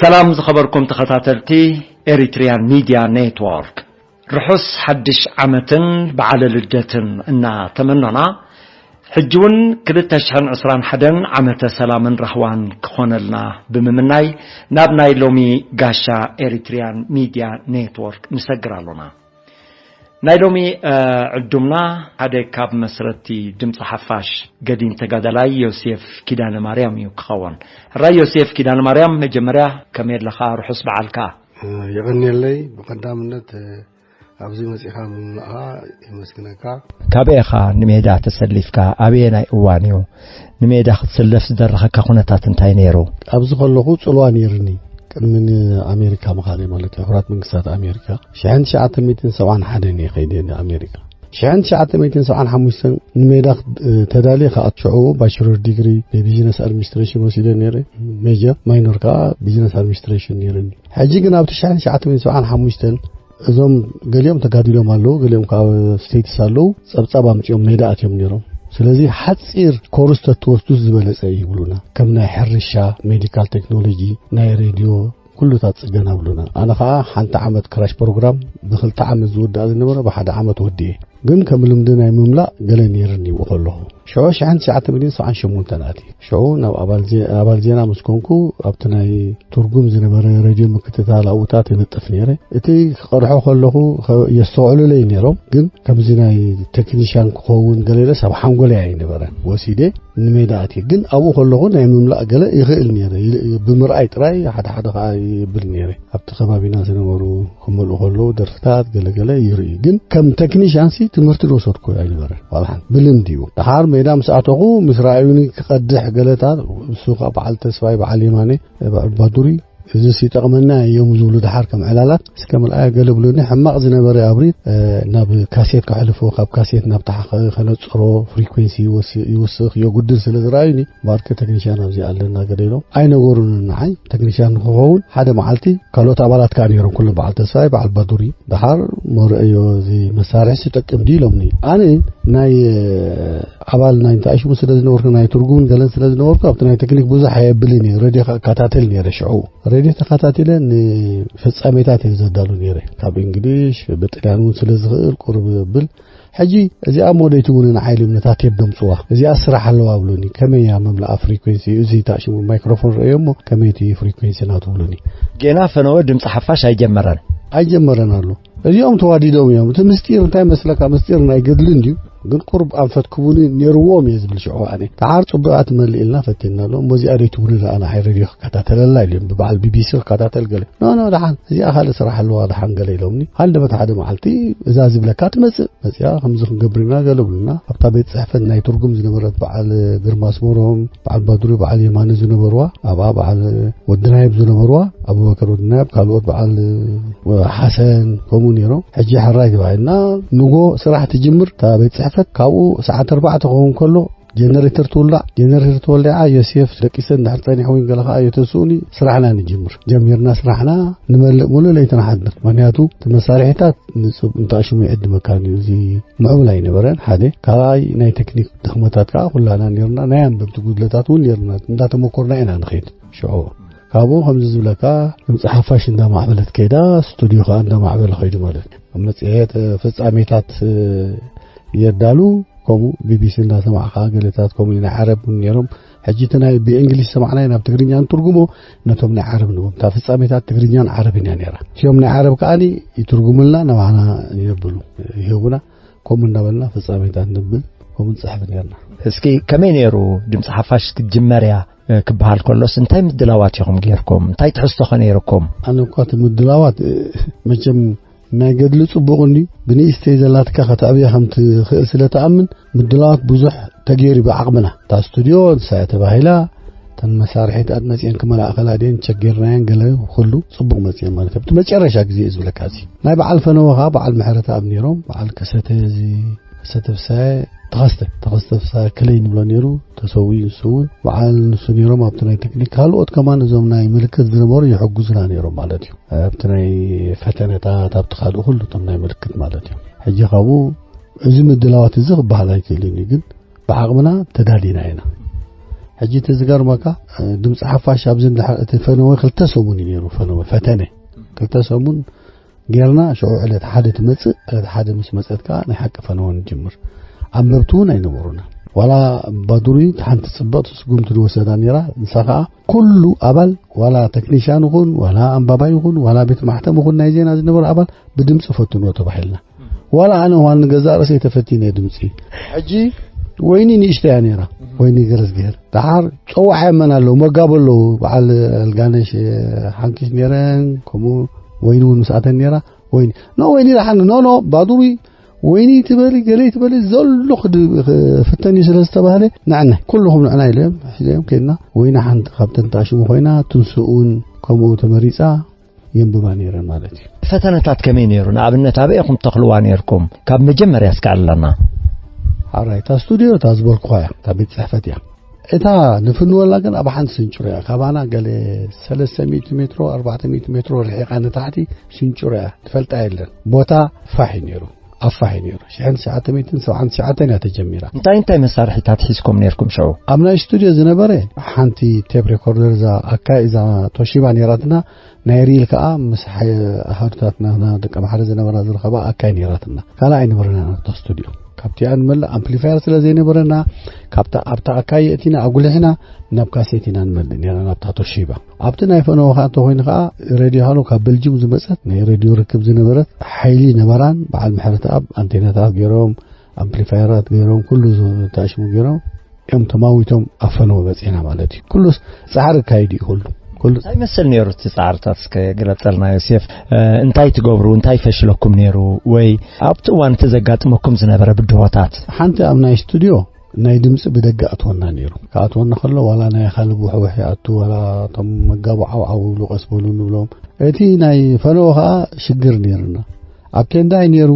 ሰላም ዝኸበርኩም ተኸታተልቲ ኤሪትሪያን ሚድያ ኔትወርክ፣ ርሑስ ሓድሽ ዓመትን በዓለ ልደትን እናተመኖና፣ ሕጂ እውን ክልተ ሽሕን ዕስራን ሓደን ዓመተ ሰላምን ራህዋን ክኾነልና ብምምናይ፣ ናብ ናይ ሎሚ ጋሻ ኤሪትሪያን ሚድያ ኔትወርክ ንሰግር ኣሎና። ናይ ሎሚ ዕዱምና ሓደ ካብ መስረቲ ድምፂ ሓፋሽ ገዲም ተጋዳላይ ዮሴፍ ኪዳነ ማርያም እዩ ክኸውን። ሕራይ ዮሴፍ ኪዳነ ማርያም፣ መጀመርያ ከመይ ኣለኻ? ርሑስ በዓልካ። የቐንየለይ። ብቐዳምነት ኣብዚ መጺኻ ብምምላእኻ የመስግነካ። ካበይ ኢኻ ንሜዳ ተሰሊፍካ? ኣበየናይ እዋን እዩ ንሜዳ ክትስለፍ ዝደረኸካ? ኩነታት እንታይ ነይሩ? ኣብዚ ከለኹ ጽልዋ ነይርኒ። ቅድሚ ንኣሜሪካ ምኻደይ ማለት እዩ፣ ሕቡራት መንግስታት ኣሜሪካ። ሽሕን ትሽዓተ ሚእትን ሰብዓን ሓደን እየ ከይደ ንኣሜሪካ። ሽሕን ትሽዓተ ሚእትን ሰብዓን ሓሙሽተን ንሜዳ ክት-፣ ተዳልየ ከኣ ሽዑ ባችለር ዲግሪ ብቢዝነስ ኣድሚኒስትሬሽን ወሲደ ነይረ። ሜጀር፣ ማይኖር ከኣ ቢዝነስ ኣድሚኒስትሬሽን ነይርኒ። ሕጂ ግን ኣብቲ ሽሕን ትሽዓተ ሚእትን ሰብዓን ሓሙሽተን እዞም ገሊኦም ተጋዲሎም ኣለዉ፣ ገሊኦም ካብ ስቴትስ ኣለዉ፣ ጸብጻብ ኣምጺኦም ሜዳ ኣትዮም ነይሮም። ስለዚ ሓጺር ኮርስ ተትወስዱስ ዝበለጸ እዩ ይብሉና። ከም ናይ ሕርሻ፣ ሜዲካል ቴክኖሎጂ፣ ናይ ሬድዮ፣ ኩሉታት ጽገና ብሉና። ኣነ ኸኣ ሓንቲ ዓመት ክራሽ ፕሮግራም ብኽልተ ዓመት ዝውዳእ ዝነበረ ብሓደ ዓመት ወዲኤ። ግን ከም ልምዲ ናይ ምምላእ ገለ ነይርኒ ይብኡ ከለኹ። ሽዑ ሽሕን ትሽዓተ ሚእትን ሰብዓን ሸሞንተን ኣትየ። ሽዑ ናብ ኣባል ዜ-፣ ኣባል ዜና ምስ ኮንኩ ኣብቲ ናይ ትርጉም ዝነበረ ሬድዮ ምክትታል ኣብኡታት ይነጥፍ ነይረ። እቲ ክቐድሖ ከለኹ ኸ-፣ የስተውዕሉለይ ነይሮም። ግን ከምዚ ናይ ቴክኒሽያን ክኸውን ገለ ኢለስ ኣብ ሓንጎለይ ኣይነበረን። ወሲደ ንሜዳ ኣትየ። ግን ኣብኡ ከለኹ ናይ ምምላእ ገለ ይኽእል ነይረ። ይል-፣ ብምርኣይ ጥራይ ሓደ ሓደ ኸኣ ይብል ነይረ። ኣብቲ ከባቢና ዝነበሩ ክመልኡ ከለዉ ደርፍታት ገለገለ ይርኢ። ግን ከም ቴክኒሽያንሲ ትምህርቲ ዝወሰድኩ ኣይነበረን። ዋላ ሓንቲ። ብልምዲ እዩ። ደሓር ሜዳ ምስ ኣተኹ፣ ምስ ረኣዩኒ ክቐድሕ ገለታት፣ እሱ ኸኣ በዓል ተስፋይ፣ በዓል የማነ፣ በዓል ባዱሪ፣ እዚስ ይጠቕመና እዮም ዝብሉ ደሓር ከም ዕላላት እስከ ምልኣዮ ገለ ብሉኒ። ሕማቕ ዝነበረ ኣብሪት፣ እ፣ ናብ ካሴት ከሕልፎ፣ ካብ ካሴት ናብ ታሕ-፣ ከነጽሮ፣ ፍሪኩዌንሲ ይወስ-፣ ይውስኽ፣ የጉድል ስለ ዝረኣዩኒ፣ ባርከ ቴክኒሽያን ኣብዚ ኣለና ገለ ኢሎም ኣይነገሩንን ንዓይ። ቴክኒሽያን ንክኸውን ሓደ መዓልቲ ካልኦት ኣባላት ከኣ ነይሮም፣ ኩሎም በዓል ተስፋይ፣ በዓል ባዱሪ። ደሓር መርአዮ እዚ መሳርሒ ዝጠቅም ድዩ ኢሎምኒ። ኣነ ናይ፣ እ፣ ኣባል ናይ እንታይ ሽሙ ስለ ዝነበርኩ፣ ናይ ትርጉምን ገለን ስለ ዝነበርኩ፣ ኣብቲ ናይ ቴክኒክ ብዙሕ ኣየብልን እየ። ሬድዮ ከ-፣ እከታተል ነይረ ሽዑ። ሬድዮ ተኸታቲለ ንፍጻሜታት እየ ዘዳሉ ነይረ። ካብ እንግሊሽ፣ ብጥልያን እውን ስለ ዝኽእል ቁሩብ የብል። ሕጂ እዚኣ ሞዴቲ እውን ንዓይ ኢሎም ነታ ቴፕ ደምጽዋ። እዚኣ ስራሕ ኣለዋ ብሉኒ። ከመይ እያ መምላኣ ፍሪኩዌንሲ? እዚ እታ ሽሙ ማይክሮፎን ረእዮ እሞ ከመይ እቲ ፍሪኩዌንሲ ናቱ ብሉኒ። ጌና ፈነወ ድምፂ ሓፋሽ ኣይጀመረን። ኣይጀመረን ኣሎ። እዚኦም ተዋዲዶም እዮም። እቲ ምስጢር እንታይ መስለካ? ምስጢር ናይ ገድሊ እንድዩ። ግን ቁሩብ ኣንፈት ክቡኒ ነይርዎም እየ ዝብል ሽዑ ኣነ። ደሓር ጽቡቓት መሊእልና ፈቲና ኣሎ። እሞ እዚኣ ደይ ትውኒ ደኣ ንዓይ ሬድዮ ክከታተለላ ኢሉ እዮም። ብበዓል ቢ ቢ ሲ ክከታተል ገለ። ኖ፣ ኖ፣ ደሓን። እዚኣ ካልእ ስራሕ ኣለዋ ደሓን ገለ ኢሎምኒ። ሃንደበት ሓደ መዓልቲ እዛ ዝብለካ ትመጽእ። መጽያ ከምዚ ክንገብር ኢና ገለ ብሉና። ኣብታ ቤት ጽሕፈት ናይ ትርጉም ዝነበረት በዓል ግርማ ኣስመሮም፣ በዓል ባድሩ፣ በዓል የማነ ዝነበርዋ፣ ኣብኣ በዓል ወዲ ናይብ ዝነበርዋ፣ ኣቡበከር ወዲ ናይብ፣ ካልኦት በዓል ሓሰን፣ ከምኡ ነይሮም። ሕጂ ሕራይ ግባ ኢልና፣ ንጎ ስራሕ ትጅምር እታ ቤት ጽሕፈት። ካብኡ ሰዓት ኣርባዕተ ክኸውን ከሎ፣ ጀነሬተር ትውላዕ። ጀነሬተር ተወሊዓ፣ ዮሴፍ ደቂሰ እንድሕር ጸኒሑ ወይ ገለ ከኣ የተስኡኒ፣ ስራሕና ንጅምር። ጀሚርና ስራሕና ንመልእ ሙሉእ ለይቲ ንሓድር። ምኽንያቱ እቲ መሳርሒታት ንጽብ-፣ እንተ ሽሙ ይዕድመካን እዩ። እዚ ምዕቡል ኣይነበረን፣ ሓደ። ካልኣይ ናይ ቴክኒክ ድኽመታት ከኣ ኩላና ነርና፣ ናይ ኣንበብቲ ጉድለታት እውን ነርና። እንዳተመኮርና ኢና ንኸይድ። ሽዑ ካብኡ ከምዚ ዝብለካ ድምፂ ሓፋሽ እንዳማዕበለት ከይዳ፣ ስቱዲዮ ከኣ እንዳማዕበለ ኸይዱ ማለት እዩ። ኣብ መጽሔት፣ እ፣ ፍጻሜታት፣ እ፣ የዳሉ፣ ከምኡ ቢ ቢ ሲ እንዳሰማዕካ ገለታት ከምኡ ናይ ዓረብ እውን ነይሮም። ሕጂ እቲ ናይ ብእንግሊሽ ሰማዕናዮ ናብ ትግርኛ እንትርጉሞ ነቶም ናይ ዓረብ ንቦም። እታ ፍጻሜታት ትግርኛን ዓረብን እያ ነይራ። እቲኦም ናይ ዓረብ ከኣኒ ይትርጉምልና፣ ናባና የብሉ፣ ይህቡና። ከምኡ እንዳበልና ፍጻሜታት ንብል፣ ከምኡ ንጽሕፍ ነርና። እስኪ ከመይ ነይሩ ድምፂ ሓፋሽ ክትጅመር እያ፣ እ፣ ክበሃል ከሎስ እንታይ ምድላዋት ኢኹም ጌርኩም? እንታይ ትሕዝቶ ኸ ነይርኩም? ኣነ እኳ እቲ ምድላዋት፣ እ፣ መቸም ናይ ገድሊ ጽቡቕ እንድዩ፣ ብንእሽተይ ዘላትካ ከተዕብያ ከም ትኽእል ስለ ትኣምን፣ ምድላዋት ብዙሕ ተገይሩ ብዓቕምና። እታ ስቱድዮ ንሳ እያ ተባሂላ፣ እተን መሳርሒታት መጺኤን ክመላእኸላ ድየን ቸጊርናየን፣ ገለ ኩሉ ጽቡቕ መጺኤን ማለት እዩ። ኣብቲ መጨረሻ ግዜ እዩ ዝብለካ እዚ። ናይ በዓል ፈነወ ኸኣ በዓል ምሕረተኣብ ነይሮም፣ በዓል ከሰተ እዚ፣ ከሰተ ፍሳየ፣ ተኸስተ፣ ተኸስተ ፍሳየ ክለይ ንብሎ ነይሩ፣ ተሰዊኡ ንሱ እውን። በዓል ንሱ ነይሮም ኣብቲ ናይ ቴክኒክ፣ ካልኦት ከማን እዞም ናይ ምልክት ዝነበሩ ይሕጉዙና ነይሮም ማለት እዩ። ኣብቲ ናይ ፈተነታት፣ ኣብቲ ካልእ ኩሉ እቶም ናይ ምልክት ማለት እዩ። ሕጂ ካብኡ እዚ ምድላዋት እዚ ክበሃል ኣይክእልን እዩ፣ ግን ብዓቕምና ተዳሊና ኢና። ሕጂ እቲ ዝገርመካ፣ እ፣ ድምፂ ሓፋሽ ኣብዚ እንድሕር እቲ ፈነወ ክልተ ሰሙን እዩ ነይሩ። ፈነወ ፈተነ ክልተ ሰሙን ጌርና፣ ሽዑ ዕለት ሓደ ትመፅእ። ዕለት ሓደ ምስ መፀት ከዓ ናይ ሓቂ ፈነወ ንጅምር። ኣንበብቲ እውን ኣይነበሩና። ዋላ ባዱሪ ሓንቲ ፅብቕቲ ስጉምቲ ዝወሰዳ ነይራ። ንሳ ከዓ ኩሉ ኣባል፣ ዋላ ተክኒሻን ይኹን ዋላ ኣንባባይ ይኹን ዋላ ቤት ማሕተም ይኹን ናይ ዜና ዝነበረ ኣባል ብድምፂ ፈትንዎ ተባሂልና። ዋላ ኣነ እዋን ንገዛእ ርእሰይ ተፈቲነ ድምፂ። ሕጂ ወይኒ ንእሽተያ ነይራ፣ ወይኒ ገረዝግሄር። ደሓር ፀዋዕ የመን ኣለዉ፣ መጋቡ ኣለዉ። በዓል ኣልጋነሽ ሓንኪሽ ነይረን፣ ከምኡ ወይኒ እውን ምስኣተን ነይራ። ወይኒ፣ ኖ፣ ወይኒ ደሓን፣ ኖ፣ ኖ፣ ባዱሪ፣ ወይኒ ትበሊ፣ ገለ ትበሊ፣ ዘሎ ክድ-፣ ክፍተን እዩ ስለ ዝተባህለ፣ ንዕነ፣ ኩልኹም ንዕና ኢሎም፣ ሒዞም ከይድና፣ ወይኒ ሓንቲ ካብተን ታሽሙ ኮይና፣ ትንስኡን ከምኡ ተመሪፃ፣ የንብባ ነይረን ማለት እዩ። ፈተነታት ከመይ ነይሩ? ንኣብነት ኣበይ ኢኹም ተኽልዋ ነይርኩም? ካብ መጀመርያ እስከ ኣለና። ሓራይ፣ እታ ስቱዲዮ እታ ዝበልኩኻ እያ፣ እታ ቤት ጽሕፈት እያ። እታ ንፍንወላ ግን ኣብ ሓንቲ ስንጭሮ እያ። ካባና ገለ ሰለስተ ሚእቲ ሜትሮ፣ ኣርባዕተ ሚእቲ ሜትሮ ርሒቓ ንታሕቲ ስንጭሮ እያ። ትፈልጣ የለን። ቦታ ፋሕ እዩ ነይሩ። ኣብ ፋሕ እዩ ነይሩ። ሽሕን ትሽዓተ ሚእትን ሰብዓን ትሽዓተን እያ ተጀሚራ። እንታይ እንታይ መሳርሒታት ሒዝኩም ነይርኩም ሽዑ? ኣብ ናይ ስቱዲዮ ዝነበረ ሓንቲ ቴፕ ሬኮርደር፣ እዛ ኣካይ፣ እዛ ቶሺባ ነይራትና። ናይ ሪል ከኣ ምስ ሓ-፣ ኣሃዱታትና፣ ና ደቂ ኣምሓራ ዝነበራ ዝረኸባ ኣካይ ነይራትና። ካልእ ኣይነበረና ናብታ ስቱዲዮ። ካብቲኣ ንመልእ ኣምፕሊፋየር ስለ ዘይነበረና፣ ካብታ፣ ኣብታ ኣካይ የእቲና ኣጉሊሕና ናብ ካሴት ኢና ንመልእ ነይርና፣ ናብታ ቶሺባ። ኣብቲ ናይ ፈነወ ከኣ እንተኾይኑ ከኣ ሬድዮ ሃሎ ካብ በልጅም ዝመጸት ናይ ሬድዮ ርክብ ዝነበረት ሓይሊ ነበራን፣ በዓል ምሕረተኣብ ኣንቴናታት ገይሮም፣ ኣምፕሊፋየራት ገይሮም፣ ኩሉ ዝ-፣ ተኣሽሙ ገይሮም እዮም ተማዊቶም ኣብ ፈነወ በጺሕና ማለት እዩ። ኩሉስ ጻዕሪ ኣካይዱ እዩ ኩሉ። ኩሉ እንታይ ይመስል ነይሩ እቲ ጻዕርታት? እስከ ግለጸልና ዮሴፍ። እ፣ እንታይ ትገብሩ? እንታይ ፈሽለኩም ነይሩ? ወይ ኣብቲ እዋን እቲ ዘጋጥመኩም ዝነበረ ብድሆታት? ሓንቲ ኣብ ናይ ስቱዲዮ ናይ ድምጺ ብደገ ኣትወና ነይሩ። ክኣትወና ከሎ ዋላ ናይ ካልብ ውሕውሕ ይኣቱ፣ ዋላ እቶም መጋቡ ዓው ዓው ይብሉ፣ ቀስ በሉ ንብሎም። እቲ ናይ ፈነወ ከኣ ሽግር ነይሩና። ኣብ ቴንዳ እዩ ነይሩ።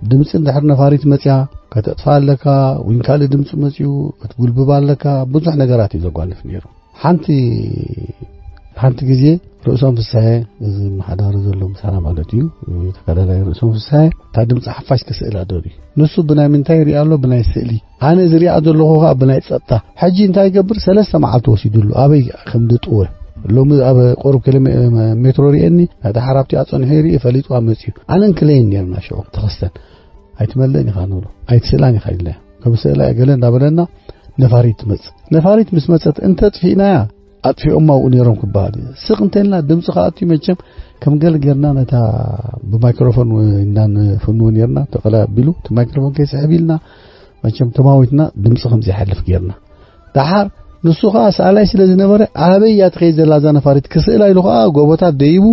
ድምጺ እንድሕር ነፋሪት መጽያ ከተጥፋ ኣለካ፣ ወይ ካልእ ድምጺ መጽዩ ክትጉልብባ ኣለካ። ብዙሕ ነገራት እዩ ዘጓንፍ ነይሩ። ሓንቲ፣ ሓንቲ ግዜ ርእሶም ፍስሐ፣ እዚ መሓዳሪ ዘሎ ምሳና ማለት እዩ፣ ተጋዳላይ ርእሶም ፍስሐ፣ እታ ድምፂ ሓፋሽ ክስእላ ደልዩ። ንሱ ብናይ ምንታይ ይሪኣ ኣሎ? ብናይ ስእሊ። ኣነ ዝሪኣ ዘለኹ ኸዓ ብናይ ጸጥታ። ሕጂ እንታይ ይገብር? ሰለስተ መዓልቲ ወሲዱሉ። ኣበይ ከም ዝጥወ። ሎሚ ኣብ ቁሩብ ኪሎ ሜ-፣ ሜትሮ ሪኤኒ፣ ናታ ሓራብቲ ኣጸንሑ ይርኢ፣ ፈሊጡ ኣብ መጽዩ። ኣነን ክለይን ኔርና ሽዑ፣ ተኸስተን። ኣይትመልእን ኢኻ ንብሎ። ኣይትስእላን ኢኻ ኢልና። ከም ስእላ እየ ገለ እንዳበለና፣ ነፋሪት ትመጽእ። ነፋሪት ምስ መጸት፣ እንተ ጥፊእናያ፣ ኣጥፊኦማ ኣብኡ ኔሮም ክበሃል እዩ። ስቕ እንተልና ድምጺ ክኣቱ መቸም ከም ገለ ጌርና ነታ ብማይክሮፎን ኢና ንፍንዎ ኔርና፣ ተቐላ ኣቢሉ እቲ ማይክሮፎን ከይስሕብ ኢልና መቸም ተማዊትና ድምጺ ከም ዘይሓልፍ ጌርና። ደሓር ንሱ ኸኣ ሰኣላይ ስለ ዝነበረ ኣበይ እያ ትኸይድ ዘላ እዛ ነፋሪት ክስእላ ኢሉ ኸኣ ጎቦታት ደይቡ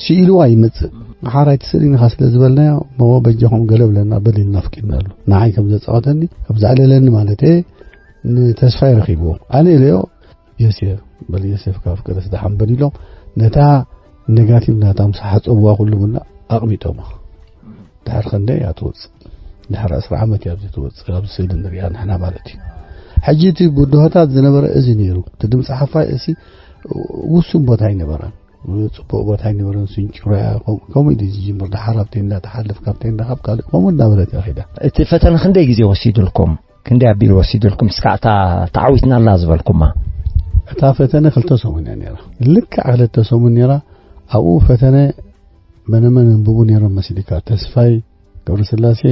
ስኢልዋ ይመጽእ። ደሓር ኣይትስእልን ኢኻ ስለ ዝበልናዮ እሞ በጃኹም ገለ ብለና በል ኢልና ኣፍቂድናሉ። ንዓይ ከም ዘጻወተኒ ከም ዘዕለለኒ ማለት እየ ንተስፋይ ረኺብዎ። ኣነ ኢለዮ ዮሴፍ፣ በል ዮሴፍ ካብ ፍቅርስ ደሓን በል ኢሎም ነታ ኔጋቲቭ ናታ ምስ ሓጸብዋ ኩሉ ቡና ኣቕሚጦማ። ድሕሪ ክንደይ እያ ትወጽእ? ድሕሪ ዕስራ ዓመት እያ ኣብዚ ትወጽእ፣ ኣብዚ ስእሊ ንሪኣ ንሕና ማለት እዩ። ሕጂ እቲ ብድሆታት ዝነበረ እዚ ነይሩ። እቲ ድምፂ ሓፋሽ እሲ ውሱን ቦታ ኣይነበረን። ጽቡቕ ቦታ ኣይነበረን፣ ስንጭሮ እያ። ከም-፣ ከምኡ ኢሉ ዝጅምር፣ ደሓር ኣብ ቴንዳ ትሓልፍ፣ ካብ ቴንዳ ካብ ካልእ ከምኡ እናበለት እያ ኸይዳ። እቲ ፈተነ ክንደይ ግዜ ወሲዱልኩም? ክንደይ ኣቢሉ ወሲዱልኩም? እስካዕ እታ ተዓዊትና ኣላ ዝበልኩማ። እታ ፈተነ ክልተ ሰሙን እያ ነይራ። ልክዕ ክልተ ሰሙን ነይራ። ኣብኡ ፈተነ መነመን የንብቡ ነይሮም መሲልካ? ተስፋይ ገብረስላሴ፣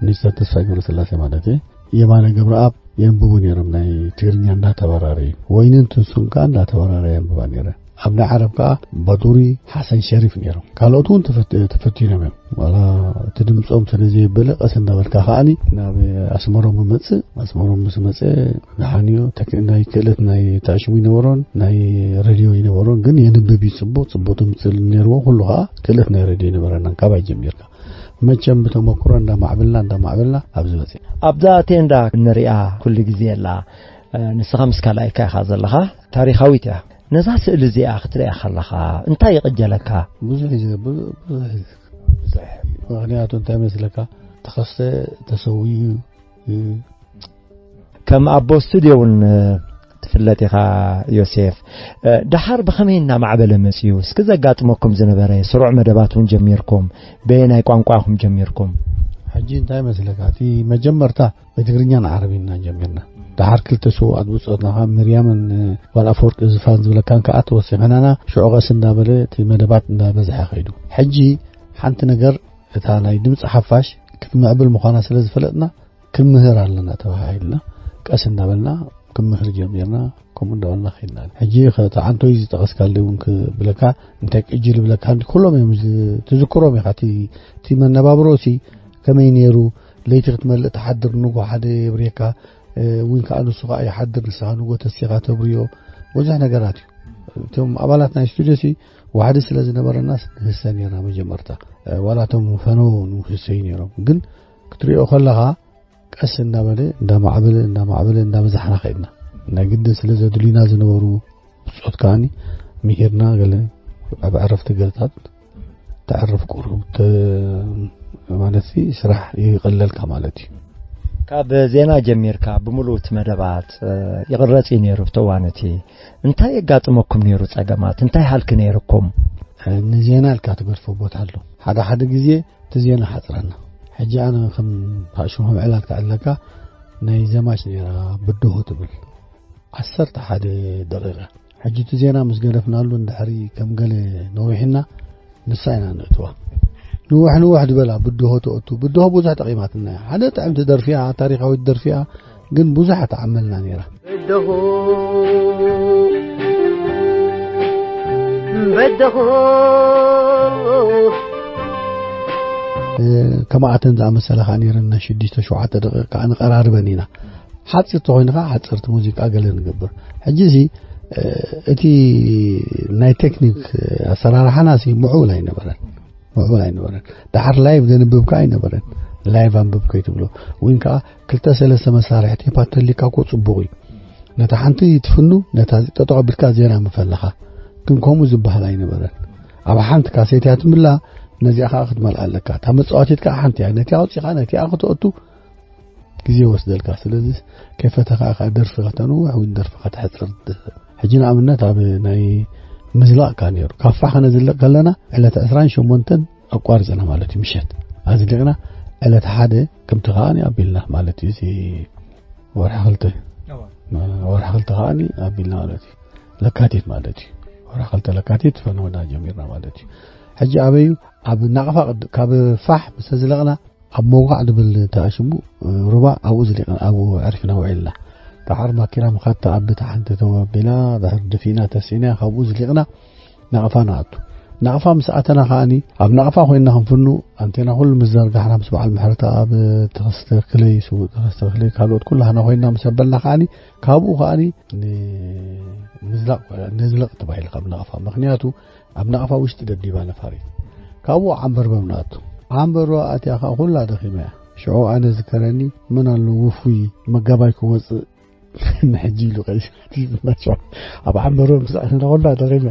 ሚኒስተር ተስፋይ ገብረስላሴ ማለት እየ፣ የማነ ገብረኣብ የንብቡ ነይሮም፣ ናይ ትግርኛ እንዳተበራረዩ። ወይንን ትንሱን ከኣ እንዳተበራረያ የንብባ ነይረ። ኣብ ናይ ዓረብ ከኣ ባዱሪ፣ ሓሰን ሸሪፍ ነይሮም። ካልኦት እውን ተፈት-፣ ተፈቲኖም እዮም። ዋላ እቲ ድምፆም ስለ ዘየበለ ቀስ እንዳበልካ ከኣኒ ናብ ኣስመሮም መፅእ። ኣስመሮም ምስ መፀ ደሓን እዩ። ተክ-፣ ናይ ክእለት ናይ ታሽሙ ይነበሮን ናይ ሬድዮ ይነበሮን፣ ግን የንብብ እዩ ጽቡቕ፣ ጽቡቕ ድምፂ ነይርዎ። ኩሉ ከኣ ክእለት ናይ ሬድዮ ይነበረና ካባይ ጀሚርካ። መቸም ብተመክሮ እንዳማዕበልና፣ እንዳማዕበልና ኣብዚ በፂሕና። ኣብዛ ቴንዳ ንሪኣ ኩሉ ግዜ ኣላ። እ፣ ንስኻ ምስ ካልኣይካ ኢኻ ዘለኻ። ታሪኻዊት እያ። ነዛ ስእሊ እዚኣ ክትሪኣ ከለኻ እንታይ ይቕጀለካ? ብዙሕ እዩ፣ ብዙ-፣ ብዙሕ እዩ። ብዙሕ። ምኽንያቱ እንታይ መስለካ? ተኸስተ ተሰዊኡ እዩ። ከም ኣቦ ስቱድዮ እውን፣ እ፣ ትፍለጥ ኢኻ ዮሴፍ። እ፣ ደሓር ብኸመይ እናማዕበለ መጺኡ? እስኪ ዘጋጥመኩም ዝነበረ ስሩዕ መደባት እውን ጀሚርኩም፣ በየናይ ቋንቋ ኢኹም ጀሚርኩም? ሕጂ እንታይ መስለካ? እቲ መጀመርታ ብትግርኛን ዓረብኛን ጀሚርና። ደሓር ክልተ ስውኣት ብጾትና ካብ ምርያምን ጓል ኣፈወርቂ ዝፋን ዝብለካን ከኣ ተወሲኸናና። ሽዑ ቀስ እንዳበለ እቲ መደባት እንዳበዝሐ ከይዱ። ሕጂ ሓንቲ ነገር፣ እታ ናይ ድምፂ ሓፋሽ ክትምዕብል ምዃና ስለ ዝፈለጥና፣ ክንምህር ኣለና ተባሂልና። ቀስ እንዳበልና ክንምህር ጀሚርና። ከምኡ እንዳበልና ከይድና፣ ሕጂ ከተዓንቶይ ዝጠቐስካለይ እውን ክብለካ፣ እንታይ ቅጂ ልብለካ፣ እንዲ ኩሎም እዮም ዝ-፣ ትዝክሮም ኢኻ። እቲ፣ እቲ መነባብሮ ሲ ከመይ ነይሩ? ለይቲ ክትመልእ ትሓድር፣ ንጎ ሓደ የብርየካ፣ እ፣ እውን ከዓ ንሱ ከዓ ይሓድር፣ ንስኻ ንጎ ተሲኻ ተብርዮ። ብዙሕ ነገራት እዩ። እቶም ኣባላት ናይ ስቱድዮ ሲ ዋሕዲ ስለ ዝነበረና ንህሰ ነርና መጀመርታ። እ፣ ዋላ እቶም ፈነው ንህሰዩ ነይሮም። ግን ክትሪኦ ከለኻ ቀስ እንዳበለ፣ እንዳማዕበለ፣ እንዳማዕበለ፣ እንዳበዛሕና ከይድና። ናይ ግድን ስለ ዘድልዩና ዝነበሩ ብጾት ከኣኒ ምሂርና፣ ገለ ኣብ ዕረፍቲ ገለታት ተዕርፍ ቁሩብ ተ-፣ ማለት ሲ ስራሕ ይቐለልካ ማለት እዩ። ካብ ዜና ጀሚርካ ብምሉእ እቲ መደባት፣ እ፣ ይቕረጽ እዩ ነይሩ። ብተዋነቲ እንታይ የጋጥመኩም ነይሩ ጸገማት? እንታይ ሃልኪ ነይርኩም? እ፣ ንዜና ኢልካ ትገድፎ ቦታ ኣሎ። ሓደ ሓደ ግዜ እቲ ዜና ሓጽረና። ሕጂ ኣነ ከም ታሽሙ ከም ዕላል ክዕለካ ናይ ዘማች ነይራ ብድሆ ትብል ዓሰርተ ሓደ ደቂቃ። ሕጂ እቲ ዜና ምስ ገደፍናሉ እንድሕሪ ከም ገለ ነዊሕና ንሳ ኢና ንእትዋ። ንውሕ ንውሕ ዝበላ ብድሆ ተእቱ። ብድሆ ብዙሕ ጠቒማትና እያ። ሓደ ጥዕምቲ ደርፊ እያ፣ ታሪኻዊት ደርፊ እያ፣ ግን ብዙሕ ተዓመልና ነይራ። በደኹ በደኹ እ፣ ከማኣተን ዝኣመሰለ ከዓ ነይረን ናይ ሽዱሽተ ሸውዓተ ደቂቃ ከዓ ንቐራርበን ኢና። ሓፂርቲ ኮይንካ ሓፀርቲ ሙዚቃ ገለ ንገብር። ሕጂ እዚ፣ እ፣ እቲ ናይ ቴክኒክ ኣሰራርሓና ሲ ምዕቡል ኣይነበረን። ምዕቡል ኣይነበረን። ደሓር ላይቭ ዘንብብ ከዓ ኣይነበረን። ላይቭ ኣንብብ ከይትብሎ። ወይን ከዓ ክልተ ሰለስተ መሳርሒ ቴፓት ተሊካ እኮ ፅቡቕ እዩ። ነታ ሓንቲ ትፍኑ፣ ነታ ጠጠው ኣቢልካ ዜና ምፈለኻ። ግን ከምኡ ዝበሃል ኣይነበረን። ኣብ ሓንቲ ካሴት እያ ትምላ፣ ነዚኣ ከዓ ክትመልኣ ኣለካ። እታ መጻወቲት ከዓ ሓንቲ እያ። ነቲኣ ኣውፂኻ፣ ነቲኣ ክተእቱ ግዜ ይወስደልካ። ስለዚ ከይፈተኻ ከዓ ደርፊ ከተንውሕ ወይ ደርፊ ከተሕፅር። ሕጂ ንኣብነት ኣብ ናይ ምዝላቕ እካ ነይሩ። ካብ ፋሕ ከነዝልቕ ከለና ዕለት ዕስራን ሸሞንተን ኣቋርፅና ማለት እዩ። ምሸት ኣዝሊቕና ዕለት ሓደ ከምቲ ከዓኒ ኣቢልና ማለት እዩ። እዚ ወርሒ ክልተ፣ እዋ። ወርሒ ክልተ ከዓኒ ኣቢልና ማለት እዩ። ለካቲት ማለት እዩ። ወርሒ ክልተ ለካቲት ፈነወና ጀሚርና ማለት እዩ። ሕጂ ኣበዩ ኣብ ናቕፋ ቅድ-፣ ካብ ፋሕ ምስ ኣዝለቕና ኣብ መውጋዕ ዝብል ተኣሽሙ ሩባ ኣብኡ ዝሊቕና፣ ኣብኡ ዕሪፍና ውዒልና። ደሓር ማኪና ምኻድ ተኣቢ፣ ሓንቲ ተወቢላ፣ ድሕር ድፊና ተሲና፣ ካብኡ ዝሊቕና ናቕፋ ንኣቱ። ናቕፋ ምስ ኣተና ከኣኒ፣ ኣብ ናቕፋ ኮይንና ክንፍኑ፣ ኣንቴና ኩሉ ምስ ዘርጋሕና፣ ምስ በዓል ምሕረተኣብ ተኸስተ ክለይ፣ ስዉእ ተኸስተ ክለይ፣ ካልኦት ኩላህና ኮይንና ምስ ኣበልና ከኣኒ፣ ካብኡ ከኣኒ ን-፣ ምዝላቕ፣ ንዝለቕ ተባሂሉ ካብ ናቕፋ። ምኽንያቱ ኣብ ናቕፋ ውሽጢ ደብዲባ ነፋሪት። ካብኡ ዓምበርበብ ንኣቱ። ዓምበርበብ ኣትያ ከኣ ኩላ ደኺማ እያ። ሽዑ ኣነ ዝከረኒ፣ መን ኣሎ ውፉይ መጋባይ ክወጽእ ንሕጂ ኢሉ ቀይሱ። ኣብ ዓምበርበብ ምስ ኣተና ኩላ ደኺማ።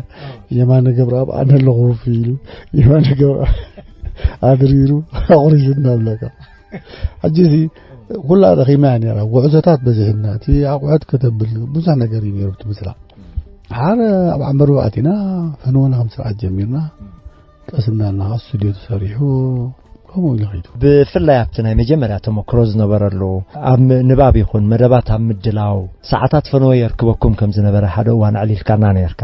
የማነ ገብረኣብ ኣነ ኣለኹ ውፉይ ኢሉ፣ የማነ ገብረኣብ ኣድሪሩ ኣቑሪዙና ኣለካ። ሕጂ እዚ ኩላ ደኺማ እያ ነይራ። ጉዕዞታት በዚሕና፣ እቲ ኣቑሑት ከተብል ብዙሕ ነገር እዩ ነይሩ እቲ ምስላ። ሓደ ኣብ ዓምበርበብ ኣቲና ፈነወና ከም ስርዓት ጀሚርና። ቀስ እናልና ከዓ ስቱድዮ ተሰሪሑ ከምኡ ኢሉ ኸይዱ። ብፍላይ ኣብቲ ናይ መጀመርያ ተመክሮ ዝነበረሉ፣ ኣብ ም-፣ ንባብ ይኹን መደባት ኣብ ምድላው ሰዓታት ፈነወ የርክበኩም ከም ዝነበረ ሓደ እዋን ኣዕሊልካና ነርካ።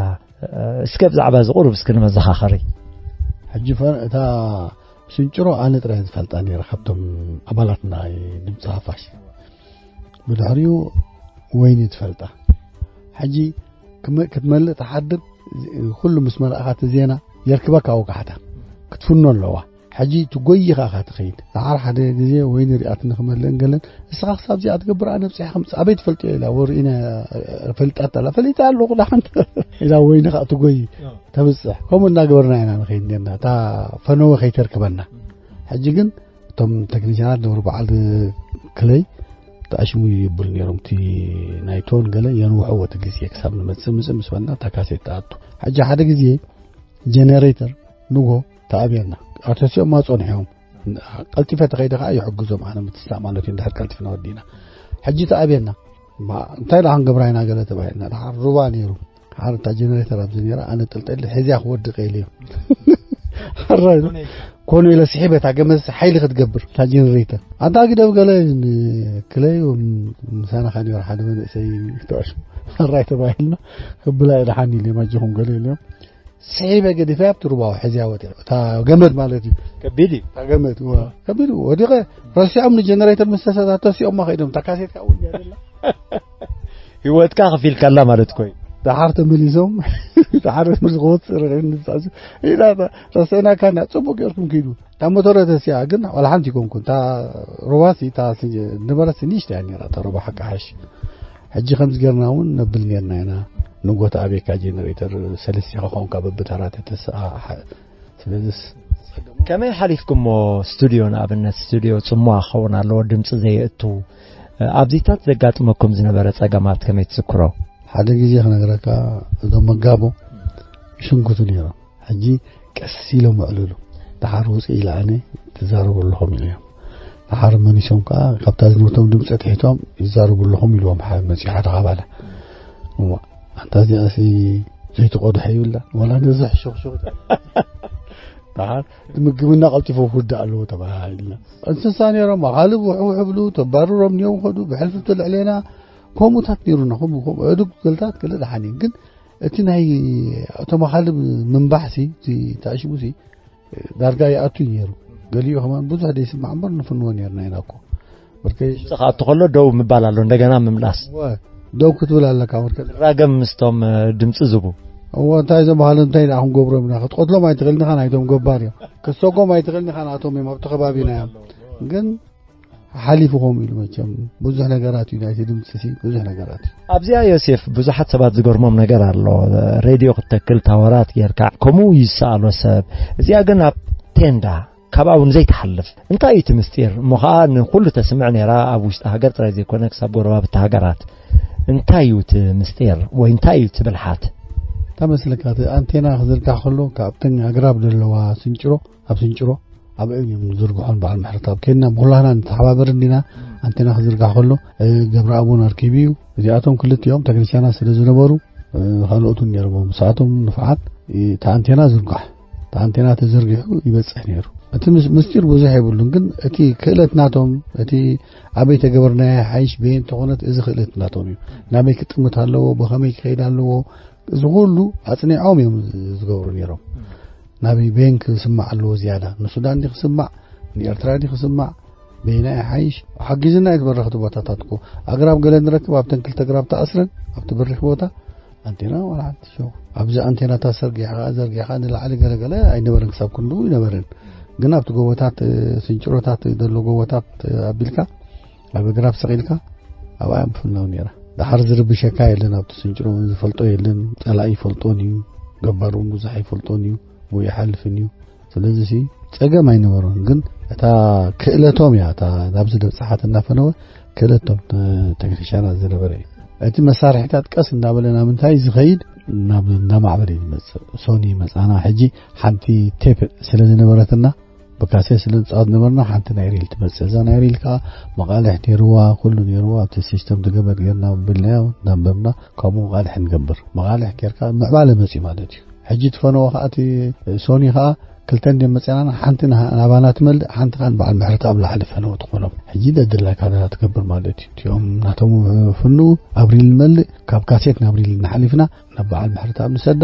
እስከ ብዛዕባ እዚ ቁሩብ እስኪ ንመዘኻኸሪ። ሕጂ ፈ-፣ እታ ስንጭሮ ኣነ ጥራይ ዝፈልጣ ነይረ ካብቶም ኣባላት ናይ ድምፂ ሓፋሽ። ብድሕሪኡ ወይኒ ትፈልጣ። ሕጂ ክመ-፣ ክትመልእ ትሓድር፣ ኩሉ ምስ መላእኻ እቲ ዜና የርክበካ ወጋሕታ። ክትፍኖ ኣለዋ። ሕጂ ትጎይ ኢኻ ኢኻ ትኸይድ። ደሓር ሓደ ግዜ ወይኒ ሪኣትኒ ክመልእን ገለን፣ "እስኻ ክሳብ እዚኣ ትገብር ኣነ ኣብፂሐ ከምፅእ ኣበይ ትፈልጥዮ?" ኢላ፣ ወርኢና ፈሊጣታ ኣላ። "ፈሊጠ ኣለኹ ደሓን" ኢላ ወይኒ ከዓ ትጎይ። ተብፅሕ። ከምኡ እናገበርና ኢና ንኸይድ ነርና። እታ ፈነወ ከይተርክበና። ሕጂ ግን እቶም ቴክኒሽያናት ነበሩ በዓል ክለይ ተኣሽሙ ይብሉ ነይሮም። እቲ ናይ ቶን ገለ የንውሕዎ እቲ ግዜ ክሳብ ንመጽእ ምጽእ ምስ በልና እታ ካሴት ትኣቱ። ሕጂ ሓደ ግዜ ጀነሬተር ንጎ ተኣብየና። ኣርተሲኦማ ጸኒሖም። ቀልጢፈ ተኸይደ ከኣ ይሕግዞም ኣነ ምትሳእ ማለት እዩ፣ እንድሕር ቀልጢፍና ወዲእና። ሕጂ ተኣብየና። ማ-፣ እንታይ ደኣ ክንገብራ ኢና ገለ ተባሂልና። ደሓር ሩባ ነይሩ። ሓደ እታ ጀነሬተር ኣብዚ ነይራ፣ ኣነ ጠልጠል ሒዝያ ክወድቕ ኢለ እየ። ሕራይ ነው። ኮነ ኢለ ስሒበ እታ ገመድ ሓይሊ ክትገብር እታ ጀነሬተር ኣንታ ግደብ ገለ ክለዩ ምሳና ካን ሓደ መንእሰይ ተዕሹ ራይ ተባሂልና ክብላ ኢለ ሓኒ ኢለ ማጅኹም ገለ ኢለ ስሒበ ገዲፈ ኣብቲ ሩባው ሕዝያ ወዲቐ እታ ገመድ ማለት እዩ። ከቢድ እዩ። እታ ገመድ እዋ፣ ከቢድ እዩ። ወዲቐ ረሲዖም ንጀነሬተር ምስ ተሰታቶ ሲኦም ከይዶም እታ ካሴት ካው እንዲያ ደላ ህይወትካ ከፊልካላ ማለት እኮ እዩ። ደሓር ተመሊሶም ደሓር ምስ ክወፅእ ረኺብኒ ዝፃሱ ኢላ ረሲዕናካ እንዳ ፅቡቅ ጌርኩም ኪዱ እታ ሞተረ ተሲኣ ግን ዋላ ሓንቲ ይኮንኩን እታ ሩባሲ እታ ነበረሲ ንእሽተያ ነራ እታ ሩባ ሓቂ ሓሽ ሕጂ ከምዚ ጌርና እውን ነብል ኔርና ኢና። ንጎታ ኣቤካ ጀነሬተር ሰለስቲኻ ኾንካ በብተራ ተተስኣ ስለዚስ ከመይ ሓሊፍኩሞ? ስቱድዮ ንኣብነት ስቱድዮ ጽምዋ ክኸውን ኣለዎ፣ ድምጺ ዘየእቱ። ኣብዚታት ዘጋጥመኩም ዝነበረ ጸገማት ከመይ ትዝክሮ? ሓደ ግዜ ክነግረካ እዞም መጋቦ ይሽንኩቱ ነይሮም። ሕጂ ቀስ ኢሎም ኣዕልሉ ደሓር ውፅእ ኢለ ኣነ ትዛረቡ ኣለኹም ኢለዮም። ደሓር መኒሶም ከዓ ካብታ ዝንብቶም ድምፂ ትሒቶም ይዛረቡ ኣለኹም ኢልዎም ሓደ መፂኡ ሓደ ካባላ። እሞ ኣንታ እዚኣሲ ዘይትቆድሐ ይብላ ዋላ ነዚ ሕሹኽሹኽ ደሓር ምግብና ቀልጢፎ ክውዳእ ኣለዎ ተባሂልና። እንስሳ ነይሮም ኣኻልብ ውሕውሕ ብሉ ተባርሮም ንዮም ከዱ ብሕልፍቶ ልዕሌና ከምኡታት ነይሩና ከምኡ ከምኡ ዕዱግ ገልታት ገለ ደሓን እዩ ግን እቲ ናይ እቶም ኣኻልብ ምንባሕሲ እቲ ተዕሽቡሲ ዳርጋ ይኣቱ እዩ ነይሩ። ገሊኡ ከማን ብዙሕ ደይስማዕ እምበር ንፍንዎ ነርና ኢና እኮ። በርከይ ድምፂ ክኣቱ ከሎ ደው ምባል ኣሎ፣ እንደገና ምምላስ። እወ፣ ደው ክትብል ኣለካ። በርከ ራገም ምስቶም ድምፂ ዝቡ። እወ፣ እንታይ እዞም ባህሎም እንታይ ደኣ ክንገብሮም ኢና? ክትቀትሎም ኣይትኽእልን ኢኻ ናይቶም ገባር እዮም። ክትሰጎም ኣይትኽእልን ኢኻ ናቶም እዮም ኣብቲ ከባቢና እዮም። ግን ሓሊፉ ከምኡ ኢሉ መቸም ብዙሕ ነገራት እዩ ናይቲ ድምፂ ሲ ብዙሕ ነገራት እዩ። ኣብዚኣ ዮሴፍ ብዙሓት ሰባት ዝገርሞም ነገር ኣሎ። ሬድዮ ክትተክል ታወራት ጌርካ ከምኡ ይሰኣሎ ሰብ። እዚኣ ግን ኣብ ቴንዳ ካብኣ እውን ዘይትሓልፍ። እንታይ እዩ እቲ ምስጢር? እሞ ኸዓ ንኹሉ ተስምዕ ነይራ ኣብ ውሽጢ ሃገር ጥራይ ዘይኮነ ክሳብ ጎረባብቲ ሃገራት። እንታይ እዩ እቲ ምስጢር ወይ እንታይ እዩ እቲ ብልሓት? እንታይ መስለካ እቲ ኣንቴና ክዝርጋሕ ከሎ ካብተን ኣግራብ ዘለዋ ስንጭሮ ኣብ ስንጭሮ ኣብአን እዮም ዝርግሖን በዓል ምሕረተኣብ ኬድና ብኩላህና ንተሓባበር እንዲና። ኣንቴና ክዝርጋሕ ከሎ ገብረኣቡን ኣርኪቡ እዩ። እዚኣቶም ክልቲኦም ተክኒሻናት ስለ ዝነበሩ ካልኦት እውን ነይሮም ምስኣቶም ንፉዓት። እቲ ኣንቴና ዝርጋሕ እቲ ኣንቴና ተዘርጊሑ ይበፅሕ ነይሩ። እቲ ምስጢር ብዙሕ የብሉን ግን እቲ ክእለት ናቶም እቲ ኣበይ ተገበርናዮ ሓይሽ በየን ተኾነት እዚ ክእለት ናቶም እዩ። ናበይ ክጥምት ኣለዎ ብኸመይ ክኸይድ ኣለዎ እዚ ኩሉ ኣፅኒዖም እዮም ዝገብሩ ነይሮም። ናበይ በየን ክስማዕ ኣለዎ ዝያዳ ንሱዳን ዲ ክስማዕ ንኤርትራ ዲ ክስማዕ በየናይ ሓይሽ ሓጊዝና እዩ ዝበረኽቲ ቦታታት እኮ ኣግራብ ገለ ንረክብ ኣብተን ክልተ ግራብ ተኣስረን ኣብቲ በሪኽ ቦታ ኣንቴና ዋላ ሓንቲ ሸው ኣብዚ ኣንቴናታት ሰርጊሕኻ ዘርጊሕኻ ንላዕሊ ገለገለ ኣይነበረን ክሳብ ክንድኡ ይነበረን ግን ኣብቲ ጎቦታት ስንጭሮታት ዘሎ ጎቦታት ኣቢልካ ኣብ እግራብ ሰቒልካ ኣብኣ እያ ምፍናው ነይራ። ደሓር ዝርብሸካ የለን ኣብቲ ስንጭሮ ዝፈልጦ የለን ጸላኢ ይፈልጦን እዩ ገባር እውን ብዙሕ ኣይፈልጦን እዩ ወይ ይሓልፍን እዩ። ስለዚ ሲ ጸገም ኣይነበሮን ግን እታ ክእለቶም እያ እታ ናብዚ ደብጽሓት እናፈነወ ክእለቶም ተክኒሻናት ዝነበረ እዩ። እቲ መሳርሒታት ቀስ እንዳበለ ናብ እንታይ ዝኸይድ ናብ እንዳማዕበለ እዩ ዝመጽእ። ሶኒ መጻና ሕጂ ሓንቲ ቴፕ ስለ ዝነበረትና ብካሴ ስለ ንጻወት ነበርና ሓንቲ ናይ ሪል ትመጽእ እዛ ናይ ሪል ከዓ መቃልሕ ነይርዋ ኩሉ ነይርዋ ኣብቲ ሲስተም ትገመድ ጌርና ብልናዮ እናንበብና ካብኡ መቃልሕ ንገብር መቃልሕ ጌርካ ምዕባለ መጽእ ማለት እዩ። ሕጂ ትፈነዎ ከዓ እቲ ሶኒ ከዓ ክልተ እንደ መፅና ሓንቲ ናባና ትመልእ ሓንቲ ከዓ ንበዓል ምሕረት ኣብ ላዕሊ ፈነው ትኾኖም። ሕጂ ደድላይ ካደራ ትገብር ማለት እዩ። እቲኦም ናቶም ፍንኡ ኣብ ሪል ንመልእ ካብ ካሴት ናብ ሪል እናሓሊፍና ናብ በዓል ምሕረት ኣብ ንሰዳ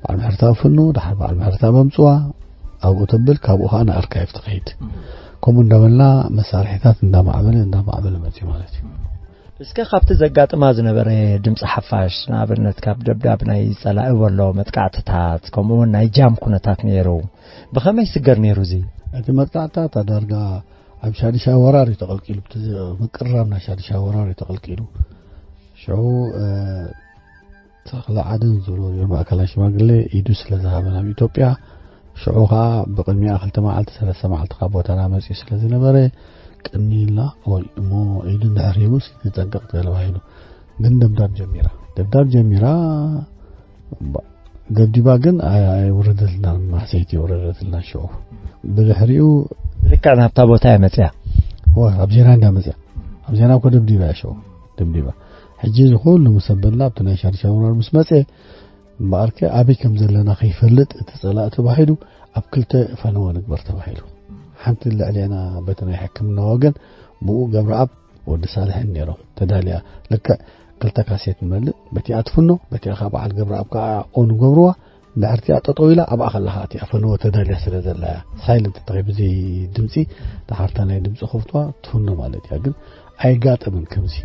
በዓል ምሕረት ኣብ ፍንኡ ደሓር በዓል ምሕረት ኣብ ኣምፅዋ ኣብኡ ተብል ካብኡ ከዓ ንኣርካይቭ ትኸይድ። ከምኡ እንዳበልና መሳርሒታት እንዳማዕበለ እንዳማዕበለ መፅእ ማለት እዩ። እስከ ካብቲ ዘጋጥማ ዝነበረ ድምፂ ሓፋሽ ንኣብነት ካብ ደብዳብ ናይ ፀላኢ በሎ መጥቃዕትታት ከምኡ እውን ናይ ጃም ኩነታት ነይሩ። ብኸመይ ይስገር ነይሩ እዚ? እቲ መጥቃዕትታት ዳርጋ ኣብ ሻድሻይ ወራር እዩ ተቐልቂሉ። ምቅርራብ ናይ ሻድሻይ ወራር እዩ ተቐልቂሉ። ሽዑ ተኽለ ዓደን ዝብሎ ነይሩ ማእከላይ ሽማግሌ ኢዱ ስለ ዝሃበ ናብ ኢትዮጵያ ሽዑ ኸዓ ብቕድሚኣ ክልተ መዓልቲ ሰለስተ መዓልቲ ካብ ቦታና መፂኡ ስለ ዝነበረ ቅኒ ኢልና ኦይ እሞ ኢዱ እንድሕር ሂቡስ ንጠንቀቕ ተባሂሉ። ግን ደብዳብ ጀሚራ ደብዳብ ጀሚራ ደብዲባ ግን ኣይወረደትልና ማሕሰይቲ የወረደትልና ሽዑ ብድሕሪኡ ልክዕ ናብታ ቦታ እያ መፅያ ኣብ ዜና እንዳ መፅያ ኣብ ዜና እኮ ደብዲባ እያ ሽዑ ደብዲባ ሕጂ እዚ ኩሉ ምስ ኣበልና ኣብቲ ናይ ሻድሻይ ወራር ምስ መፀ እምበኣርከ ኣበይ ከም ዘለና ከይፈልጥ እቲ ፀላእ ተባሂሉ ኣብ ክልተ ፈነወ ንግበር ተባሂሉ ሓንቲ ልዕሌና በቲ ናይ ሕክምና ወገን ብኡ ገብረኣብ ወዲ ሳልሕን ነይሮም ተዳልያ። ልክዕ ክልተ ካሴት ንመልእ፣ በቲኣ ትፍኖ፣ በቲኣ ከዓ በዓል ገብረኣብ ከዓ ኦን ገብርዋ። ድሕርቲኣ ጠጠው ኢላ ኣብኣ ከለኻ እቲኣ ፈነወ ተዳልያ ስለ ዘላ እያ። ሳይለንት እንተኸይ ብዘይ ድምፂ፣ ድሓርታ ናይ ድምፂ ከፍትዋ ትፍኖ ማለት እያ። ግን ኣይጋጠምን ከምዚ።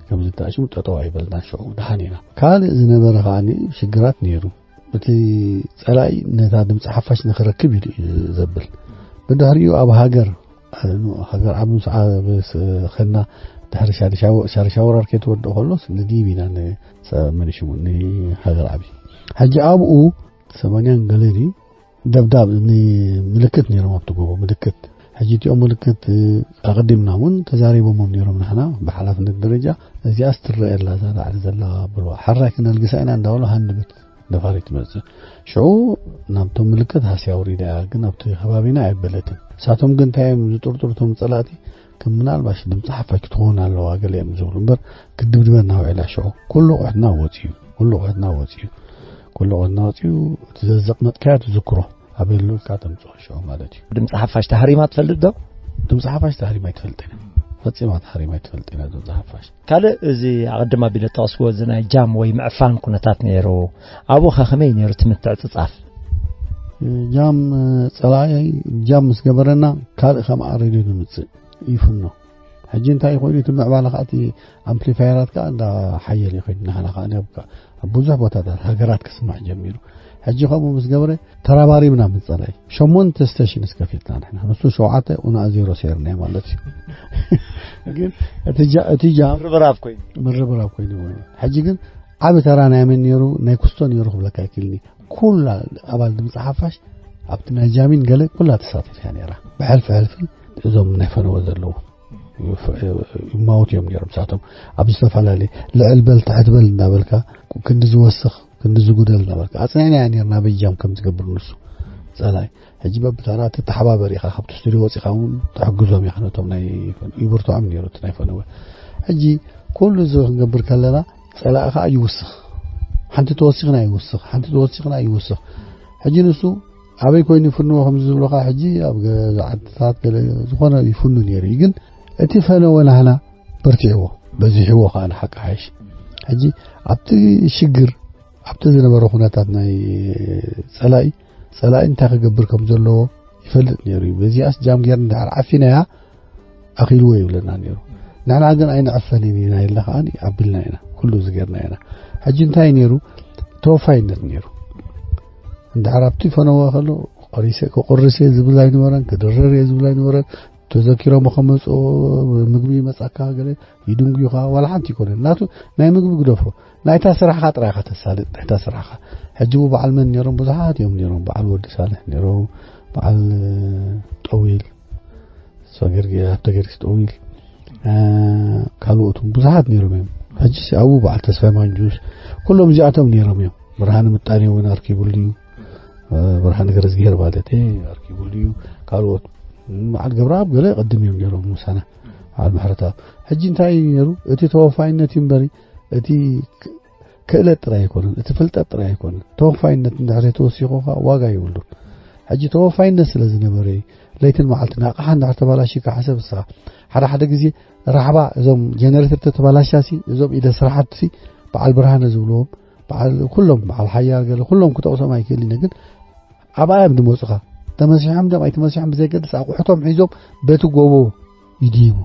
ከምዚ እንተኣሽሙ ጠጠው ኣይበልና ሽዑ ድሓን ኢና። ካልእ ዝነበረ ከዓኒ ሽግራት ነይሩ። እቲ ጸላኢ ነታ ድምፂ ሓፋሽ ንኽረክብ ኢሉ እዩ ዘብል። ብድሕሪኡ ኣብ ሃገር፣ ሃገር ዓቢ ምስ ዓበስ ኸና ድሕሪ ሻርሻ ወራር ከይተወድኦ ከሎስ ንዲብ ኢና ንሰ-፣ መን ሽሙ ንሃገር ዓቢ። ሕጂ ኣብኡ ሰማንያን ገለ ድዩ ደብዳብ ን-፣ ምልክት ነይሮም ኣብቲ ጎቦ ምልክት። ሕጂ እቲኦም ምልክት፣ እ፣ ኣቐዲምና እውን ተዛሪቦሞም ነይሮም። ንሕና ብሓላፍነት ደረጃ እዚኣስ ትረአ ኣላ እዛ ላዕሊ ዘላ ብሎ ሓራይ ክነልግሳ ኢና እንዳበሉ ሃንድበት ነፋሪት ትመጽእ። ሽዑ ናብቶም ምልክት ሃስያ ኣውሪዳ እያ፣ ግን ኣብቲ ከባቢና ኣየበለትን። ንሳቶም ግን እንታይ እዮም ዝጥርጥሩ እቶም ጸላእቲ? ከም ምናልባሽ ድምፂ ሓፋሽ ክትኸውን ኣለዋ ገለ እዮም ዝብሉ እምበር፣ ክድብድበና ውዒላ ሽዑ። ኩሉ ቑሕትና ወፂኡ፣ ኩሉ ቑሕትና ወፂኡ፣ ኩሉ ቑሕትና ወፂኡ። እቲ ዘዘቕመጥካዮ ትዝክሮ፣ ኣበሉ ኢልካ ተምፅኦ ሽዑ ማለት እዩ። ድምፂ ሓፋሽ ተሃሪማ ትፈልጥ ዶ? ድምፂ ሓፋሽ ተሃሪማ ኣይትፈልጥን እያ። ፈፂማ ተሃሪማ ኣይትፈልጥን እያ ድምፂ ሓፋሽ። ካልእ እዚ ኣቐድም ኣቢለ ጠቐስክዎ እዚ ናይ ጃም ወይ ምዕፋን ኩነታት ነይሩ። ኣብኡ ኸ ከመይ ነይሩ እቲ ምትዕጽጻፍ? ጃም፣ ጸላኢ ጃም ምስ ገበረና ካልእ ከምኣ ሬድዮ ንምጽእ ይፍኖ። ሕጂ እንታይ ኮይኑ እቲ ምዕባለ ከኣ እቲ ኣምፕሊፋየራት ከኣ እንዳ ሓየለ ይኸይድ። ንሕና ከኣ ኣብ፣ ኣብ ብዙሕ ቦታታት ሃገራት ክስማዕ ጀሚሩ። ሕጂ ከምኡ ምስ ገበረ ተራባሪብና ምስ ጸላኢ ሸሞንተ ስቴሽንስ ከፊትና ንሕና። ንሱ ሸውዓተ ኡና ዜሮ ሴርናዮ ማለት እዩ። ግን እቲ ጃ-፣ እቲ ጃም ምርብራብ ኮይኑ። ምርብራብ ኮይኑ ኮይኑ። ሕጂ ግን ዓቢ ተራ ናይ መን ነይሩ? ናይ ኩስቶ ነይሩ ክብለካ ይክልኒ። ኩላ ኣባል ድምፂ ሓፋሽ ኣብቲ ናይ ጃሚን ገለ ኩላ ተሳቲፍ እያ ነይራ። ብሕልፊ ሕልፊ እዞም ናይ ፈነወ ዘለዉ ይማውት እዮም ነይሮም። ንሳቶም ኣብ ዝተፈላለየ ልዕል በል ትሕት በል እንዳበልካ፣ ክንዲ ዝወስኽ ክንዲ ዝጉደል እንዳበልካ ኣጽኒዕና እያ ነይርና። በጃም ከም ዝገብር ንሱ ጸላኢ። ሕጂ በብተራ ትተሓባበር ኢኻ፣ ካብቲ ስቱዲዮ ወጺኻ እውን ትሕግዞም ኢኻ። ነቶም ናይ ፈን-፣ ይብርትዖም ነይሩ እቲ ናይ ፈነወ። ሕጂ ኩሉ እዚ ክንገብር ከለና ጸላኢ ኸኣ ይውስኽ። ሓንቲ ተወሲኽና ይውስኽ፣ ሓንቲ ተወሲኽና ይውስኽ። ሕጂ ንሱ ኣበይ ኮይኑ ይፍንዎ ከምዚ ዝብሎ ኸኣ ሕጂ ኣብ ገዛ ዓድታት ገለ ዝኾነ ይፍኑ ነይሩ እዩ። ግን እቲ ፈነወ ናህና በርቲዕዎ፣ በዚሕዎ ኸኣ ንሓቂ ሓይሽ። ሕጂ ኣብቲ ሽግር፣ ኣብቲ ዝነበረ ኩነታት ናይ ጸላኢ፣ ጸላኢ እንታይ ክገብር ከም ዘለዎ ይፈልጥ ነይሩ እዩ። በዚኣስ ጃም ጌርና እንድሕር ዓፊናያ ኣኺልዎ ይብለና ነይሩ። ንሕና ግን ኣይንዕፈንን ኢና ኢልና ኸኣ ኣቢልና ኢና። ኩሉ እዚ ጌርና ኢና። ሕጂ እንታይ ነይሩ? ተወፋይነት ነይሩ። እንድሕር ኣብቲ ፈነወ ከሎ ቆሪሰ፣ ክቁርስ እየ ዝብል ኣይነበረን፣ ክድርር እየ ዝብል ኣይነበረን። ተዘኪሮም ከመፅኦ ምግቢ ይመፃካ፣ ገለ ይድንጉዩኻ፣ ዋላ ሓንቲ ይኮነን። ናቱ ናይ ምግቢ ግደፎ፣ ናይታ ስራሕኻ ጥራይ ኢኻ ተሳልጥ፣ ናይታ ስራሕኻ። ሕጂ በዓል መን ነይሮም? ብዙሓት እዮም ነይሮም። በዓል ወዲ ሳልሕ ነይሮም፣ በዓል ጠዊል፣ ሰገርጌ፣ ሃብተ ጊዮርጊስ ጠዊል፣ እ፣ ካልኦት እውን ብዙሓት ነይሮም እዮም። ሕጂ ኣብኡ በዓል ተስፋይ ማንጁስ፣ ኩሎም እዚኣቶም ነይሮም እዮም። ብርሃነ ምጣኔ እውን ኣርኪቡሉ እዩ። እ፣ ብርሃነ ገረዝግሄር ማለት እየ፣ ኣርኪቡሉ እዩ። ካልኦት፣ በዓል ገብረኣብ ገለ ቅድም እዮም ነይሮም ምሳና፣ በዓል ምሕረተኣብ። ሕጂ እንታይ እዩ ነይሩ? እቲ ተወፋይነት እዩ እምበሪ፣ እቲ ክ-፣ ክእለት ጥራይ ኣይኮነን፣ እቲ ፍልጠት ጥራይ ኣይኮነን። ተወፋይነት እንድሕር ተወሲኹ ኸዓ ዋጋ የብሉን። ሕጂ ተወፋይነት ስለ ዝነበረ እዩ። ለይትን መዓልትን ኣቕሓ እንድሕር ተባላሽካ፣ ሓሰብ ንስኻ። ሓደ ሓደ ግዜ ራሕባ እዞም ጀነሬተር ተተባላሻሲ፣ እዞም ኢደ ስራሓትሲ፣ በዓል ብርሃነ ዝብልዎም፣ በዓል ኩሎም፣ በዓል ሓያል ገለ፣ ኩሎም ክጠቕሶም ኣይክእልን እየ፣ ግን ኣብኣ እዮም ዝመፁኻ። ተመሲሖም ድዮም ኣይተመሲሖም ብዘይገድስ፣ ኣቑሑቶም ሒዞም በቲ ጎቦ ይድይቡ።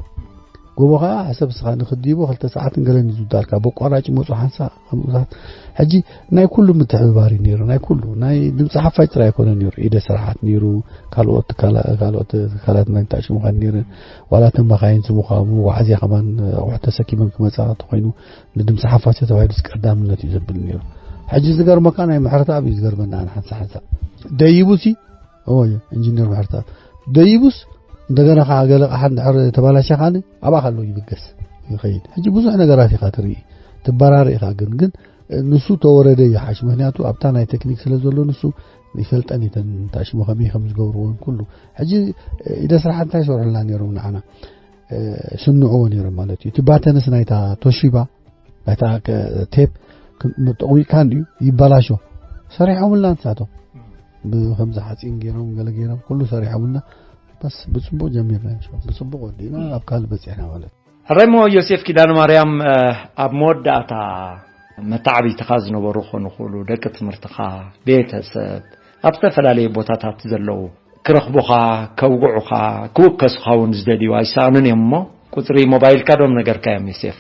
ጎቦ ኸዓ ሓሰብ ንስኻ ንኽትድይቦ ክልተ ሰዓትን ገለን እዩ ዝውዳልካ። በቋራጭ ይመፁ ሓንሳእ ከምኡታት። ሕጂ ናይ ኩሉ ምትሕብባር እዩ ነይሩ፣ ናይ ኩሉ። ናይ ድምፂ ሓፋሽ ጥራይ ኣይኮነን ነይሩ፣ ኢደ ስራሓት ነይሩ፣ ካልኦት ትካላ-፣ ካልኦት ትካላት ናይ እንታይ ሽሙ ኸን ነይረን። ዋላ እተን መኻይን ስሙ ኸዓ መጓዓዝያ ከማን ኣቑሑት ተሰኪመን ክመፃ እንተኾይኑ ንድምፂ ሓፋሽ ተባሂሉስ ቀዳምነት እዩ ዘብል ነይሩ። ሕጂ ዝገርመካ ናይ ምሕረተኣብ እዩ ዝገርመና ኣነ ሓንሳ ሓንሳ። ደይቡሲ፣ እዎ፣ ኢንጂነር ምሕረተኣብ ደይቡስ እንደገና ኸዓ ገለ ኣቕሓ እንድሕር ተባላሽያ ኸዓ ኣብኣ ከሎ ይብገስ ይኸይድ። ሕጂ ብዙሕ ነገራት ኢኻ ትርኢ፣ ትበራሪ ኢኻ። ግን፣ ግን ንሱ ተወረደ ይሓሽ። ምኽንያቱ ኣብታ ናይ ቴክኒክ ስለ ዘሎ ንሱ ይፈልጠን እተን እንታይ ሽሙ ከመይ ከም ዝገብርዎን ኩሉ። ሕጂ ኢደ ስራሕ እንታይ ይሰርሑልና ነይሮም ንዓና? እ፣ ስንዕዎ ነይሮም ማለት እዩ። እቲ ባተንስ ናይታ ቶሺባ፣ ናይታ ከ-፣ ቴፕ ክ-፣ ጠዊቕካ እንድዩ ይበላሾ። ሰሪሖምልና ንሳቶም። ብከምዚ ሓፂን ገይሮም፣ ገለ ገይሮም፣ ኩሉ ሰሪሖምልና። በስ ብጽቡቕ ጀሚርና፣ ብጽቡቕ ወዲና ኣብ ካልእ በጺሕና ማለት። ሕራይ እሞ ዮሴፍ ኪዳነ ማርያም፣ ኣብ መወዳእታ መተዓብይትኻ ዝነበሩ ክኾኑ ይኽእሉ፣ ደቂ ትምህርትኻ፣ ቤተሰብ፣ ኣብ ዝተፈላለየ ቦታታት ዘለዉ ክረኽቡኻ፣ ከውግዑኻ፣ ክውከሱኻ እውን ዝደልዩ ኣይሰኣኑን እዮም። እሞ ቁፅሪ ሞባይልካ ዶ ምነገርካዮም ዮሴፍ?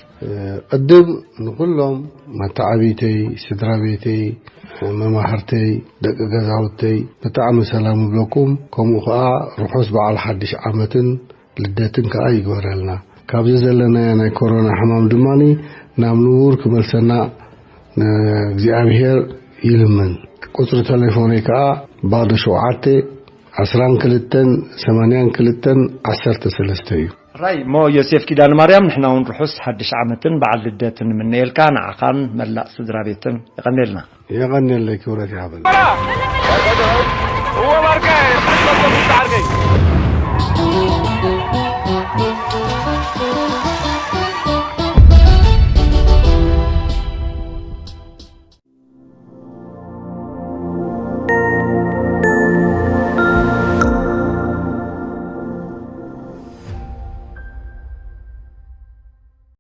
ቅድም ንኹሎም መተዓብይተይ፣ ስድራ ቤተይ፣ መማህርተይ፣ ደቂ ገዛውተይ ብጣዕሚ ሰላም እብለኩም፣ ከምኡ ከዓ ርሑስ በዓል ሓድሽ ዓመትን ልደትን ከዓ ይግበረልና። ካብዚ ዘለናዮ ናይ ኮሮና ሕማም ድማ ናብ ንቡር ክመልሰና ንእግዚኣብሔር ይልምን። ቁፅሪ ተሌፎነይ ከዓ ባዶ ሸውዓተ፣ ዓስራን ክልተን፣ ሰማንያን ክልተን፣ ዓሰርተ ሰለስተ እዩ። ራይ እሞ ዮሴፍ ኪዳነ ማርያም፣ ንሕና እውን ርሑስ ሓድሽ ዓመትን በዓል ልደትን ንምነየልካ፣ ንዓኻን መላእ ስድራ ቤትን። የቐንየልና። የቐንየለይ፣ ክብረት ይሃበል።